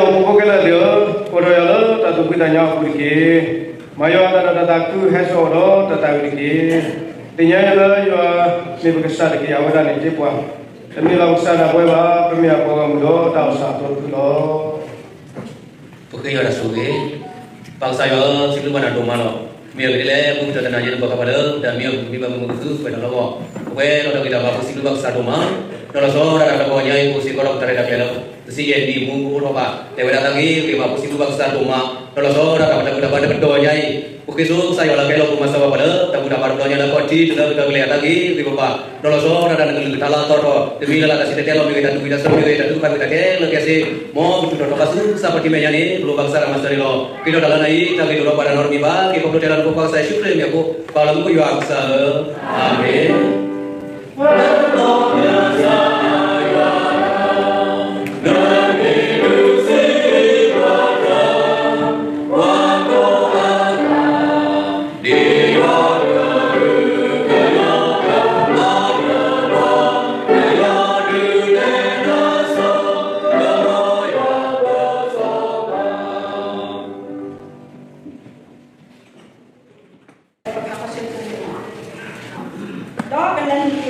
ပဖိခဲလၢာ်သ့ၣ်ဧၢ, အိၣ်ဒီးယွၤလၢတၢ်သူၣ်ဖှံသးညီအပူၤတက့ၢ်. မၤယွၤအတၢ်ဒီးတၢ်သးခု ဟဲစိာ်အိၣ်ဒီးတၢ်သးဝံၣ်တက့ၢ်. သ့ၣ်ညါယွၤလၢယွၤမ့ၢ်ပကစၢ်တက့ၢ်, အဝဲဒၣ်န့ၣ်စ့ၢ်ကီးပှၤ, တမ့ၢ်လၢပကစၢ်ဒၣ်ပဝဲဘၣ်, ပမ့ၢ်အပှၤဂီၢ်မုၢ်ဒီးတၢ်အိၣ်ဆၣ်အသိတဖုလီၤ. ပဃ့ယွၤတၢ်ဆိၣ်ဂ့ၤ, ပၢ်ကစၢ်ယွၤဧၢ, စံးဘျုးဘၣ်နၤဒိၣ်မးလီၤ. မ့ၢ်အဂ့ၢ်ဒ်လဲၣ်, ပဃုထၢတနၤယဲၢ်တပှၤဃီပၤလၢ ပတၢ်မံအပူၤ ပမ့ၢ်ဘၣ်မုာ်မုာ်ခုၣ်ခုၣ် ပှဲၤထီၣ်လီၤဘၣ်. ပဝဲလီၤဒီးဂ့ၤတၢ်ဘၣ် ပစံးဘျုးဘၣ်ကစၢ်ဒိၣ်မး, ဒီးလီၤဆီဒၣ်တၢ်တဘျီညါအံၤ ပအိၣ်စ့ၢ်ကီးဒီးပတၢ်ရဲၣ်တၢ်ကျဲၤလၢ ပစံးယဲၢ်နံၣ်မူကအိၣ်ထီၣ်ဘၣ်, တဲဝဲဒၣ်တၢ်ဂ့ၢ်ဂ့ၤဘၣ် ပစံးဘျုးဘၣ်ကစၢ်ဒိၣ်မး, ဒီးလီၤဆီဒၣ်တၢ်ဘၣ်တၢ်ဘူၣ်တၢ်ဘါတကတီၢ်ညါအံၤ ပဃ့ဆိကစၢ်ယွၤလၢကဟဲလီၤပှၤမၤစၢၤပှၤလၢ တၢ်ဘူၣ်တၢ်ဘါတဘျီညါလၢအခီ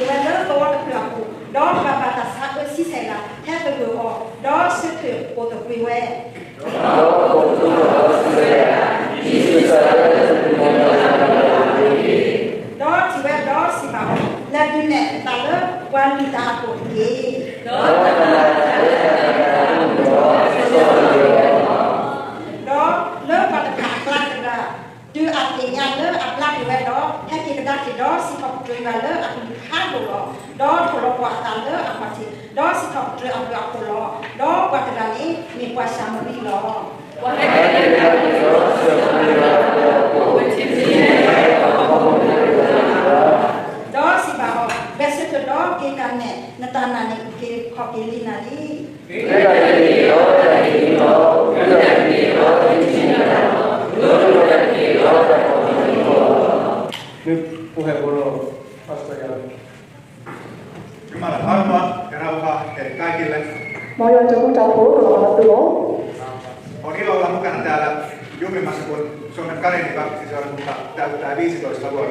ၣ်ထံး တုၤလၢကတၢၢ်ကလဲာ်အတၢ်ဂ့ၢ်ဂ့ၤဘၣ်ဘၣ်, ဒီးလီၤဆီဒၣ်တၢ်နကလုၢ်ကထါလၢအသီထီၣ် တမံၤလၢ်လၢ် တၢ်စံၣ်တဲၤတဲလီၤမ့ၢ်ဂ့ၤ တၢ်သူၣ်ဝံၣ်သးဆၢမ့ၢ်ဂ့ၤ တၢ်ထုကဖၣ်မ့ၢ်ဂ့ၤ တၢ်ခဲလၢာ်ခဲဆ့ မ်ပတူၢ်ထီၣ်ထီဘၣ်ဆူကစၢ်ခီၣ်ထံးမဲာ်ညါန့ၣ် ပလိၣ်ဘၣ်ကစၢ်တၢ်မၤစၢၤန့ၣ်လီၤ. က့ၤထီၣ်တၢ်လၢနၤအံၤ တၢ်ဂ့ၢ်တအိၣ်ဒီးပှၤတၢ်နီတမံၤဘၣ်, က့ၤခီဖျိတဲလၢနဖိခွါကစၢ်ယ့ၣ်ၡူးခရံာ်အမံၤအဃိ ပၢ်လၢမူခိၣ်ယွၤပကစၢ်ဧၢ, အၤမ့ၣ်. ဒီးကလဲၤနုာ်က့ၤဝဲလၢသဝီတဖျၢၣ်အပူၤ, ဒီးပှၤဘၣ်တၢ်ဆါအၢဆံဆဲးဂၤ ဟဲသဂၢၢ်အီၤ, ဒီးဆၢထၢၣ်အိၣ်သဘှံးဝဲ, ဒီးထံၣ်ဝဲဒီးစံးဘၣ်အီၤ, လဲၤဒုးနဲၣ်အသးလၢပှၤလုၢ်တၢ်အသိးတက့ၢ်. ဒီးလၢပှၤတဖၣ်အကျါတဂၤ တုၤအသ့ၣ်ညါလၢအဘျါက့ၤဝဲဒီး, ဟဲက့ၤကဒါက့ၤဒီးစံးထီၣ်ပတြၢၤယွၤလၢအကလုၢ်ကထါအလိၤလီၤ. ဒီးထိၣ်လီၤပှီၢ်အသးလၢအခီၣ်ထံး, ဒီးစံးထီၣ်ပတြၢၤအဘျုးအဖှိၣ်လီၤ. ဒီးပှၤတဂၤန့ၣ်မ့ၢ်ပှၤၡၤမရံလီၤ. ဒီးစံးဘၣ်အီၤ, ဂဲၤဆၢထၢၣ်ဒီးက့ၤကနဲၣ်နတၢ်နာ်န့ၣ် အုၣ်က့ၤခီၣ်က့ၤလံနၤလံ. မ့ၢ်ပဟဲဖိလီၤ, Pastor ယၤလီၤ. မ်ယွၤတၢ်ဃူတၢ်ဖိး ကလီၤဘၣ်သုလီၤ.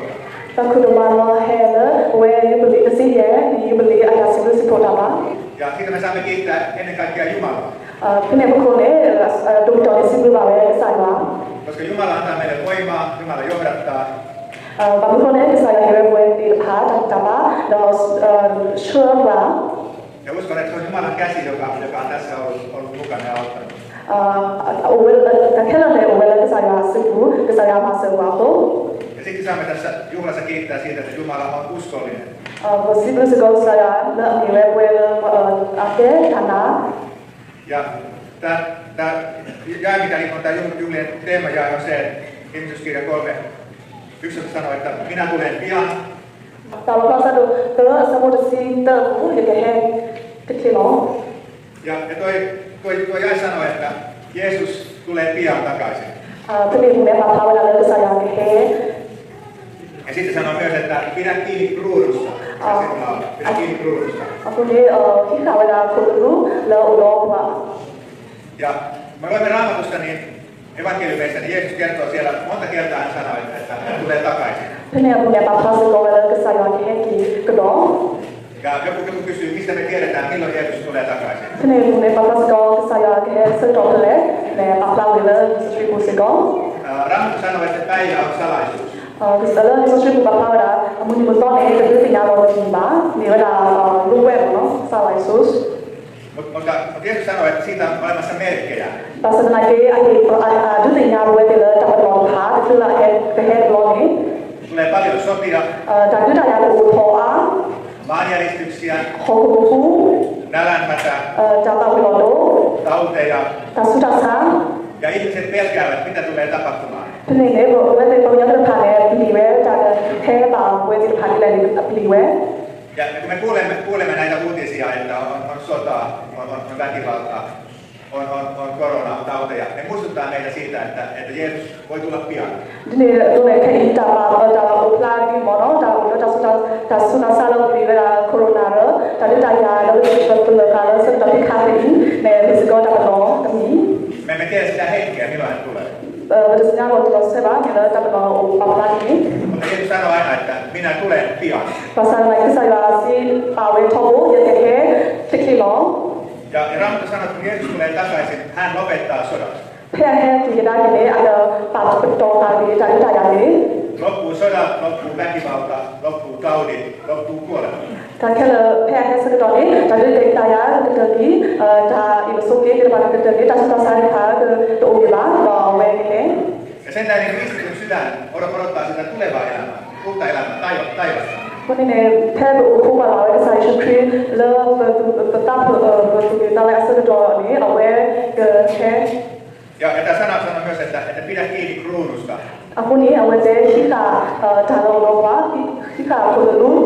သးခုဒိၣ်မးလီၤ ဟဲလၢ ပဝဲယူဘလံၤတဆံယဲၢ် နံၣ်ယူဘလံၤအတၢ်စံးဘျုးစံးဖှိၣ်တၢ်ဘၣ်. ဖဲန့ၣ်အဃိန့ၣ် ဒိၣ်ကတီၢ်န့ၣ်စံးဘျုးဘၣ်ဝဲကစၢ်ယွၤ, ဘၣ်မနုၤအဃိန့ၣ် ကစၢ်ယွၤဟ့ၣ်ဝဲပဝဲသ့ၣ်တဖၣ်တၢ်သ့တၢ်ဘၣ် ဒီးဆှၢပှၤ အိၣ်ဝဲ တၢ်ခဲလၢာ်န့ၣ် အိၣ်ဝဲလၢကစၢ်ယွၤအစုပူၤ ကစၢ်ယွၤမၤစၢၤပှၤအဃိ, ပစံးဘျုးစ့ၢ်ကီးကစၢ်ယွၤလၢအမ့ၢ်ဝဲပဝဲလၢ အကဲတၢ်နာ် ယၤ တၢ် ယၤမ့ၢ်တၢ်အံၤ တၢ်ယိယိလဲၣ် တဲမၤယၤ ယစဲ က့မစူစက့တၢ်ကီမဲာ် ယုၢ်စကစၢ်နဝဲတၢ် မ့ၢ်နၤကလဲၣ် ပယၤ တၢ်လီၣ်ဖျါဆၢဒိၣ်သၢ အဆၢဖိတဆံသၢအပူၤ ယကဟဲတချ့လီၤ. ယၤ ယၤစၢ်နဝဲတၢ် ယ့ၣ်ၡူးကလဲၤပယၤတၢ်ကါစ့ၢ် ဖဲန့ၣ်မ့ၢ်ပာ်ဖျါဝဲဒၣ်လၢကစၢ်ယွၤကဟဲ အဃိန့ၣ် ဟံးဃာ်ဝဲဒၣ်ခိၣ်သလုးလၢအအိၣ်ဒီးပှၤ ယၤ မ့ၢ်ဝဲမ့ၢ်ရၣ်မၤကူစတၢ်န့ၣ် Evangelio မ့ၢ်စ့ၢ်န့ၣ် ယ့ၣ်ၡူးကဲထီၣ်စ့ၢ်လၢ မ့ၢ်တကဲတၢ်ဆၢနၤဝဲ တၢ်ကလဲၤတၢ်ကါစ့ၢ် ဖဲန့ၣ်အပူၤန့ၣ် ပာ်ဖျါစ့ၢ်ကီးဝဲလၢကစၢ်ယွၤကဟဲက့ၤကဒီး ယၤ ဖဲပူၤကဲပူၤကစူၤ မ့ၢ်စ့ၢ်မ့ၢ်ကဲထီၣ်တၢ်ဟ့ၣ်လီၤယ့ၣ်ၡူးကလဲၤတၢ်ကါစ့ၢ် ဖဲန့ၣ်အပူၤန့ၣ် ပာ်ဖျါစ့ၢ်ကီးကစၢ်ယွၤကဟဲဆၢကတီၢ်ဖဲလဲၣ် န့ၣ် ပာ်ဖျါဝဲလၢလံာ်စီဆှံပူၤစ့ၢ်ကီး ရၣ်မၤကူစတၢ်နဝဲ တၢ်ယၤအီၤစၢ်လၢယ့ၣ်ၡူး လၢလံာ်စီဆှံပူၤပာ်ဖျါဝဲဒၣ် အမုၢ်နံၤမုၢ်သီန့ၣ် တဒုးသ့ၣ်ညါလီၤတမံၤဘၣ် မ့ၢ်ဝဲဒၣ် လိဝဲၢ်မ့ၢ်နီၤ စၢ်လၢယ့ၣ်ၡူး ဘၣ်ဆၣ်သနာ်က့ အဟ့ၣ် ဒုးသ့ၣ်ညါပဝဲသ့ၣ်လၢတၢ်ပနီၣ်တဖၣ် တချုးလၢအကဟဲတဘျီန့ၣ် တၢ်ဒုးတၢ်ယၤကအိၣ်ထီၣ်အါ ဟီၣ်ခိၣ်ကပူၤ တၢ်ဘၣ်ဝံၤလီၤဒိ တၢ်ဆူးတၢ်ဆါ ဖဲန့ၣ်န့ၣ် ပဝဲသ့ၣ်ပှၤကညီသ့ၣ်တဖၣ်န့ၣ် ပျံၤဝဲတၢ်ဟဲဘၣ်ပဝဲသ့ၣ်တဖၣ်ဒ်လဲၣ်န့ၣ် ပျံၤဝဲ ဒ်န့ၣ်အသိးန့ၣ် ခဲအံၤ တၢ်အိၣ်ဖျါဒ်မ့ၢ်နီၤ တၢ်အိၣ်လၢတၢ်ဆူးတၢ်ဆါလၢပျံၤဝဲဒၣ် corona ဒီး တၢ်ဒုးတၢ်ယၤလၢပသ့ၣ်ပလၢၢ်ဃာ်လၢဆၢကတီၢ်ဖံးခါဖဲအံၤ မ့ၢ်စ့ၢ်ကီးတၢ်ပနီၣ်တမံၤ ကဲ စံးတၢ်ဟဲက့ၤ မ့ၢ်ဘၣ်တူၢ်လၢ ပတသ့ၣ်ညါလီၤတံၢ်လီၤဆဲးဘၣ် မ့ၢ်လၢတၢ်ပနီၣ်အိၣ်ပာ်ဖျါဒ်န့ၣ် မ့ၢ်နတူၢ်လၢ မ့ၢ်နတူၢ်လၢ ဘၣ်ဆၣ်သနာ်က့ ကစၢ်ယွၤစံးပာ်ဝဲထီဘိ ယကဟဲချ့ချ့လီၤ. ဖဲအဟဲက့ၤကဒါက့ၤန့ၣ် အကပာ်ပတီၢ်ဃာ်က့ၤတၢ်ဒုးတၢ်ယၤန့ၣ် တၢ်ခဲလၢာ်ဖဲအဟဲဆၢကတီၢ်န့ၣ် တၢ်ဒုးတၢ်ယၤကကတၢၢ်က့ၤ, တၢ်စူၢ်တၢ်နာ်တၢ်ကတၢၢ်က့ၤ တၢ်ဆူးတၢ်ဆါတဖၣ်ကတအိၣ်က့ၤဘၣ် ဒီးအဝဲကဟဲ အဃိန့ၣ်န့ၣ် ဖဲပအိၣ်ဖှိၣ်ပာ်လီၤဝဲကစၢ်ယ့ၣ်ၡူးခရံာ် လၢပသူၣ်ပသးလၢအဆၢကတီၢ်န့ၣ် အဝဲကဟဲ အဃိန့ၣ် အဝဲတဲဟံးဃာ်တၢ်လၢအအိၣ်ဒီးပှၤ, ဟံးဃာ်ခိၣ်သလုး,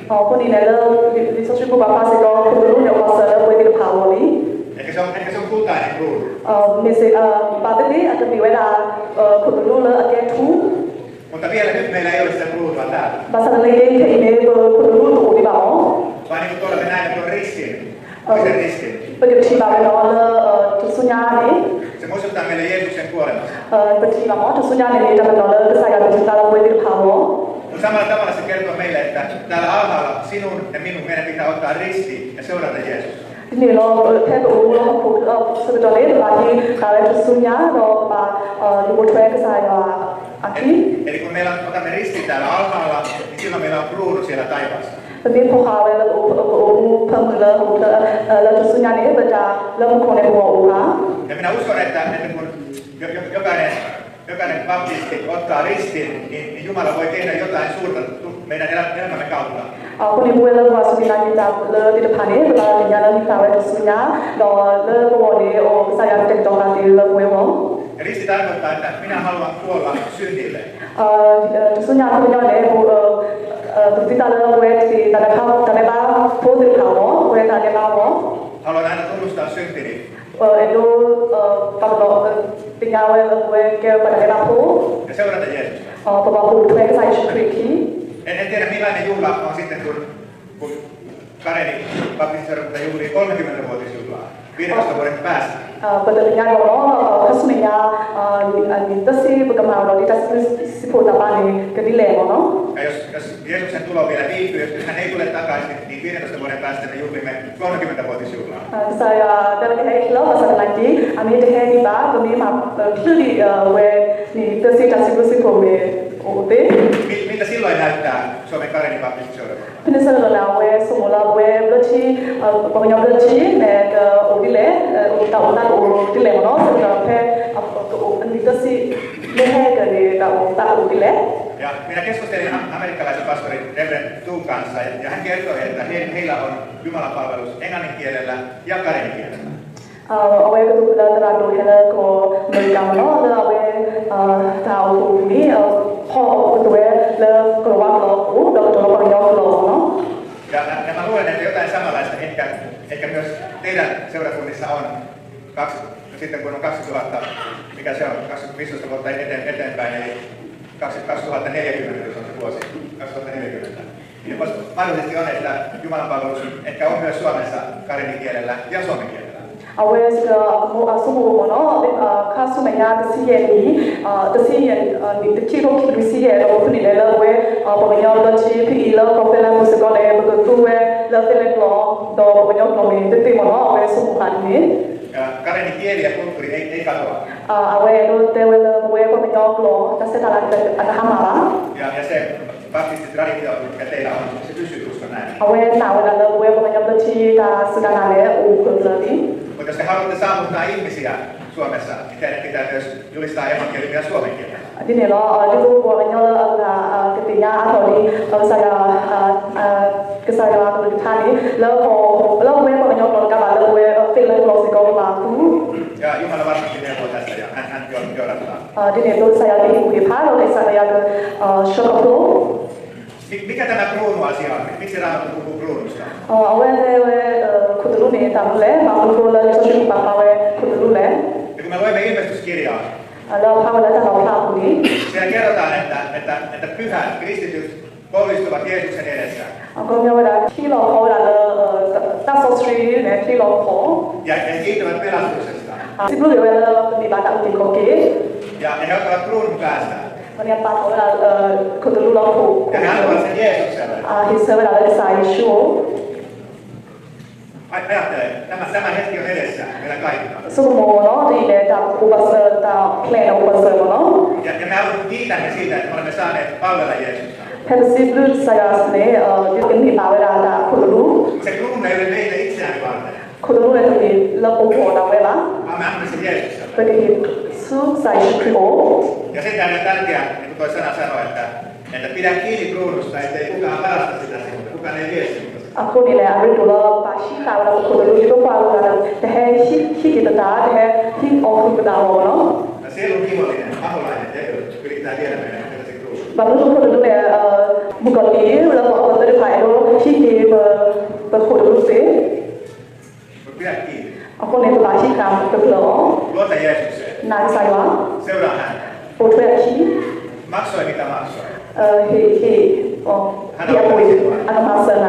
အဃိန့ၣ်န့ၣ်လၢ လံာ်စီဆှံပူၤပာ်ဖျါစ့ၢ်ကီး ခိၣ်သလုးန့ၣ် အိၣ်ပာ်စၢၤလၢပှဲၤသ့ၣ်တဖၣ်အဂီၢ်လံ. မ့ၢ်စ့ၢ် ဘၣ်သ့ၣ်သ့ၣ် အကမ့ၢ်ဝဲဒၣ် ခိၣ်သလုးလၢအကဲထူ ဘၣ်ဆၣ်သနာ်က့ ဖဲအံၤန့ၣ် ပခိၣ်သလုးတအိၣ်ဒံးဘၣ်လီၤ. ပကထံၣ်ဘၣ်ဝဲဒီးလၢ တဆူညါန့ၣ် ပထံၣ်ဘၣ်မ့ၢ် တဆူညါန့ၣ်န့ၣ် တၢ်ပနီၣ်လၢကစၢ်ယွၤကထံၣ်သါလၢပဝဲသ့ၣ်တဖၣ်အဂီၢ် ဒ်န့ၣ်လီၤ ဖဲပအိၣ်မူလၢဟီၣ်ခိၣ်ချၢအဆၢကတီၢ်န့ၣ် ပဘၣ်ဟံးဃာ်ဝဲတဆူညါ ဒီးပဘၣ်လူၤပိာ်ထွဲကစၢ်ယွၤအခံ ပမ့ၢ်ဖီၣ်ဃာ်ဝဲလၢပအိၣ်ဖၢမုၢ်လၢဟီၣ်ခိၣ်ချၢ လၢတဆူညါန့ၣ် ပတၢ်လၢမူခိၣ်န့ၣ် ပဂီၢ်အိၣ်ဧါ. အဃိန့ၣ် ပဝဲလၢပှၤစူၢ်က့ၤနာ်က့ၤတၢ်လၢသ့ၣ်တဖၣ်န့ၣ် ပဘၣ်သ့ၣ်ညါလၢဟံးဃာ်ဝဲတဆူညါ ဒီးလၢပဂီၢ်န့ၣ် အိၣ်ကစၢ်ယွၤကတဲာ်ကတီၤသးသ့လၢပဝဲအဂီၢ် တဆူညါအခီပညီန့ၣ် ပကသံသးလၢပဝဲသ့ၣ် တၢ်ဒဲးဘးဖိသ့ၣ်တဖၣ်အဂီၢ် ပဝဲတၢ်ဒဲးဘးအဂီၢ် အဲၣ်ဒိး ပာ်ပနီၣ် သ့ၣ်ညါဝဲလၢပဝဲကဲပှၤတၢ်ဒဲးဘးဖိ ပဘၣ်ပိာ်ထွဲကစၢ်ယ့ၣ်ၡူးခရံာ်အခံ ပတသ့ၣ်ညါလီၤ ခါဆူမဲာ်ညါ နံၣ်သၢဆံပကမၤအီၤဒီးဒ်တၢ်စုပူၤစုဖိတၢ်ဘါန့ၣ် ကဒ်လဲၣ်မ့ၢ်နီၤ ကစၢ်ယွၤတဲလၢကဟဲလီၤ ဘၣ်ဆၣ်သနာ်က့ အမ့ၢ်တဟဲဒံးဘၣ် ပမ့ၢ်မၤချုးဒံးဝဲ နံၣ်သၢဆံတၢ်စုပူၤစုဖိမ့ၢ်အိၣ်သ့ ဖဲန့ၣ်ဆၢကတီၢ်န့ၣ် အဝဲဆိကမိၣ်လၢအဝဲဘျၢထံ ပှၤကညီဘျၢထံန့ၣ် ကအိၣ်ဒ်လဲၣ် တၢ်အိၣ်သးကအိၣ်ဒ်လဲၣ်မ့ၢ်နီၤ ဆၢကတီၢ်ဖဲ နံၣ်သၢဆံ မ့ၢ်ဟဲက့ၤန့ၣ် တၢ်အိၣ်သးကအိၣ်ဒ်လဲၣ် အဝဲကတိၤလၢသရၣ်ဒိၣ်ဟဲလၢကီၢ် အဝဲကတိၤလၢသရၣ်ဒိၣ်ဟဲလၢကီၢ်အမဲရကၤမ့ၢ်နီၤ လၢအဝဲ တၢ်အိၣ်ဖှိၣ်အပူၤန့ၣ် ဖီအီၣ်ကတိၤဝဲလၢကလီၤဝါကျိာ်အပူၤ ဒီးကတိၤလၢပှၤကညီကျိာ်အပူၤနီၤ အဝဲစ့ၢ်ကီး အကမူအဆိကမိၣ်မ့ၢ်နီၤ ခါဆူမဲာ်ညါတဆံယဲၢ်နံၣ် တဆံယဲၢ်နံၣ် တဆံခံထိခံဆံယဲၢ် ဒီးပဖုန့ၣ်လဲၣ်လၢအဝဲ ပှၤကညီဘျၢထံဖဲအံၤလၢကီၢ်ဖဲလဲၣ်ပူၤစ့ၢ်ကီးန့ၣ် ပကသူဝဲလၢသ့ၣ်လၢကျိာ် ဒီးပှၤကညီကျိာ်န့ၣ် သ့ၣ်သ့ၣ်မ့ၢ်နီၤ အဝဲဆိကမိၣ်ဃာ်ဒ်န့ၣ် အဝဲအဲၣ်ဒိးတဲဝဲလၢပဝဲပှၤကညီကျိာ် တၢ်ဆဲးတၢ်လၤအကဟးမၢ်ဘၣ် အဝဲနာ်ဝဲဒၣ်လၢပဝဲပှၤကညီဘျၢထံ တၢ်စူၢ်တၢ်နာ်န့ၣ် အိၣ်ဖျါဖျါလံ ဒ်န့ၣ်လီၤ ဒ်သိးပှၤကညီလၢအဂၤ ကသ့ၣ်ညါအါထီၣ်ဒ် ကစၢ်ယွၤ ကစၢ်ယွၤအကလုၢ်ကထါန့ၣ် လၢပဝဲပှၤကညီကျိာ်တကးဘၣ် လၢပဝဲသ့ၣ်လၢကျိာ်စ့ၢ်ကီးပဘၣ်သူ ဒ်န့ၣ်အသိးကစၢ်ယွၤကဟ့ၣ်ကူၣ်ဟ့ၣ်ဖး ဒီးကစၢ်ယွၤက ဆှၢခီဖျိ အဝဲတဲဝဲ ခိၣ်သလုးန့ၣ် တၢ်မနုၤလဲၣ် ဘၣ်မနုၤဃိလၢလံာ်စီဆှံပာ်ဖျါဝဲခိၣ်သလုးလဲၣ် လၢအဖျါဝဲလၢတၢ်လီၣ်ဖျါအပူၤန့ၣ် အခီပညီဝဲဒၣ် ထံလီၤဖီဝဲဒၣ်လၢ လီၢ်ကဝီၤ, ယစံးဘျုးက့ၤဝဲလၢပမ့ၢ်ဘၣ်တၢ်အုၣ်က့ၤခီၣ်က့ၤ, ယ ဟ့ၣ်ဆၢဝဲဒၣ်လၢကစၢ်ယ့ၣ်ၡူးအအိၣ်, ဆိကမိၣ်နီၤ ဒ်အံၤန့ၣ် တၢ်အိၣ်ဘၣ်စၢၤ တၢ် plan န့ၣ် အိၣ်ဘၣ်စၢၤလီၤနီၤ. ဖဲပစံးဘျုးကစၢ်ယွၤန့ၣ် ဒ်ကန့ၢ်ဘၣ်ဝဲဒၣ်တၢ်ခိၣ်သလုး, ခိၣ်သလုးန့ၣ်တမ့ၢ်လၢပဂီၢ်ဒၣ်ဝဲဘၣ်, ပကဟ့ၣ်ဆူကစၢ်ယ့ၣ်ၡူးခရံာ်အအိၣ်. အဃိန့ၣ်လဲၣ် အရ့ဒိၣ်လၢပဘၣ်ဟံးဃာ်ဝဲဒၣ်ပခိၣ်သလုး ဒ်သိးပှၤဂၤတဟဲဟံးက့ၤပသး တဟဲဟံးအီၣ်ဟုၣ်ပသးအဂီၢ်နီၤ. ဘၣ်မနုၤပခိၣ်သလုးန့ၣ် မုၣ်ကီၤလံၢ်လၢပှၤအီၣ်ပသ့ၣ်တဖၣ်အဲၣ်ဒိးဟံးက့ၤပခိၣ်သလုးသ့, အဃိန့ၣ် ပဘၣ်ဟံးဃာ်တဖျၢၣ်အီၤ, နာ်ကစၢ်ယွၤ, ပိာ်ထွဲအခံ, ဟ့ၣ်, ဟ့ၣ်အပှ့ၤ အကမၤစၢၤနၤ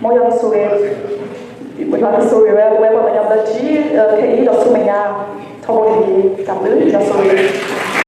မ်ယွၤကဆိၣ်ဂ့ၤ, မ်ယွၤကဆိၣ်ဂ့ၤဝဲ ပဝဲပှၤကညီဘျၢထံ ခဲအံၤဒီးဆူမဲာ်ညါ ထီဘိတက့ၢ်. တၢ်ဘျုး ယွၤဆိၣ်ဂ့ၤ